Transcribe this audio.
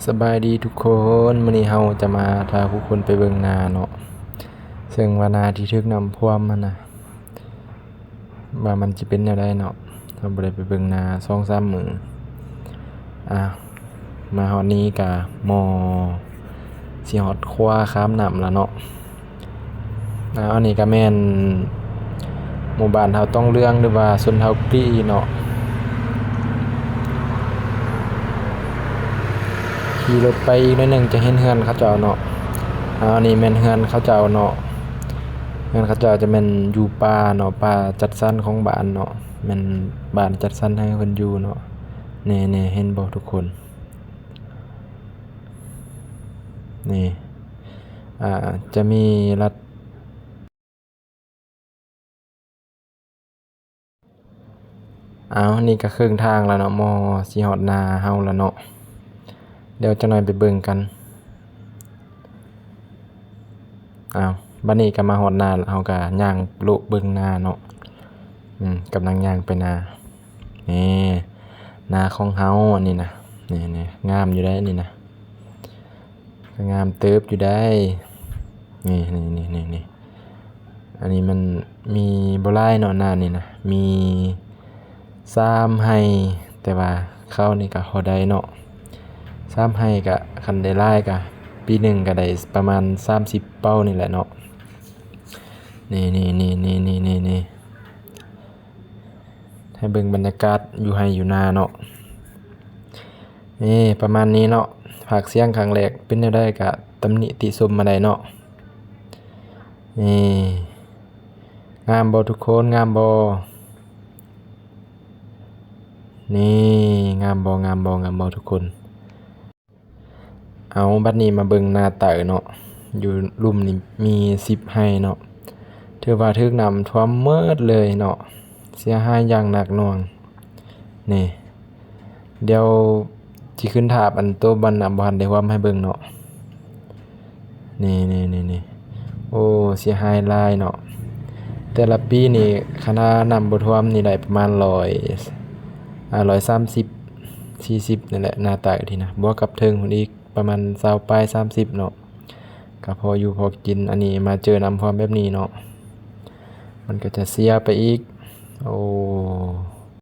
ສະບາຍດີທຸກຄົນ, ມື້ນີ້ເຮົາຈະມາພາທຸກຄົນໄປເບິ່ງນາເນາະ, ເຊິ່ງວ່ານາທີ່ຖືກນ້ຳຖ້ວມຫັ້ນນະ ວ່າມັນຊິເປັນແນວໃດເນາະ. ເຮົາບໍ່ໄດ້ໄປເບິ່ງນາສອງສາມມື້. ອ່າ ມາຮອດນີ້ກະມໍ່ຊິຮອດຂົວຂ້າມນ້ຳລະເນາະ. ອ່າ ອັນນີ້ກະແມ່ນໝູ່ບ້ານເຮົາຕ້ອງເລື່ອງ ຫຼືວ່າຊົນເຜົ່າກລີເນາະ. ຂີ່ລົດໄປອີກໜ້ອຍໜຶ່ງຈະເຫັນເຮືອນເຂົາເຈົ້າເນາະ. ອ່າ ອັນນີ້ແມ່ນເຮືອນເຂົາເຈົ້າເນາະ, ເຮືອນເຂົາເຈົ້າຈະແມ່ນຢູ່ປ່າເນາະ, ປ່າຈັດສັນຂອງບ້ານເນາະ, ແມ່ນບ້ານຈັດສັນໃຫ້ເພິ່ນຢູ່ເນາະ. ແນ່ໆ ເຫັນບໍ່ທຸກຄົນ? ນີ້ ອ່າ ຈະມີລັດ ເອົາ ນີ້ກະເຄິ່ງທາງລະເນາະ, ມໍ່ຊິຮອດນາເຮົາລະເນາະ. ດຽວຈັກໜ້ອຍໄປເບິ່ງກັນ. ເອົາ ບາດນີ້ກະມາຮອດນາລະ, ເຮົາກະຍ່າງເລາະເບິ່ງນາເນາະ. ອືມ ກຳລັງຍ່າງໄປນາ. ນີ້ ນາຂອງເຮົາອັນນີ້ນະ. ນີ້ໆ ງາມຢູ່ໃດ໋ອັນນີ້ນະ, ກະງາມເຕີບຢູ່ໃດ໋. ນີ້ໆໆໆ ອັນນີ້ມັນມີບໍ່ຫຼາຍເນາະ ນານີ້ນະ, ມີສາມໄຮ່, ແຕ່ວ່າເຂົ້ານີ້ກະພໍໄດ້ເນາະ. ສາມໄຮ່ກະ ຄັນໄດ້ຫຼາຍກະ ປີໜຶ່ງກະໄດ້ປະມານສາມສິບເປົານີ້ແຫຼະເນາະ. ນີ້ໆໆໆໆ ໃຫ້ເບິ່ງບັນຍາກາດຢູ່ໄຮ່ຢູ່ນາເນາະ. ນີ້ ປະມານນີ້ເນາະ, ພາກສຽງຄັ້ງແລກເປັນແນວໃດກະຕຳໜິຕິຊົມມາໄດ້ເນາະ. ນີ້ ງາມບໍ່ທຸກຄົນ? ງາມບໍ່? ນີ້ ງາມບໍ່? ງາມບໍ່? ງາມບໍ່ທຸກຄົນ? ເອົາ ບັດນີ້ມາເບິ່ງນາເຕົາເນາະ, ຢູ່ລຸ່ມນີ້ມີສິບໄຮ່ເນາະ, ຖືວ່າຖືກນ້ຳຖ້ວມໝົດເລີຍເນາະ, ເສຍຫາຍຢ່າງໜັກໜ່ວງ. ນີ້ ດຽວຊິຂຶ້ນທາບອັນໂຕບ່ອນນ້ຳບໍ່ທັນໄດ້ຖ້ວມໃຫ້ເບິ່ງເນາະ. ນີ້ໆໆໆ ໂອ້ ເສຍຫາຍຫຼາຍເນາະ. ແຕ່ລະປີນີ້ຄັນວ່ານ້ຳບໍ່ຖ້ວມນີ້ໄດ້ປະມານຮ້ອຍ ອ່າ ຮ້ອຍສາມສິບ ສີ່ສິບນີ້ແຫຼະ ນາເຕົາທີ່ນະ, ບວກກັບເທິງພຸ້ນອີກປະມານຊາວປາຍ ສາມສິບເນາະ, ກະພໍຢູ່ພໍກິນ. ອັນນີ້ມາເຈີນ້ຳຖ້ວມແບບນີ້ເນາະ ມັນກະຈະເສຍໄປອີກ. ໂອ້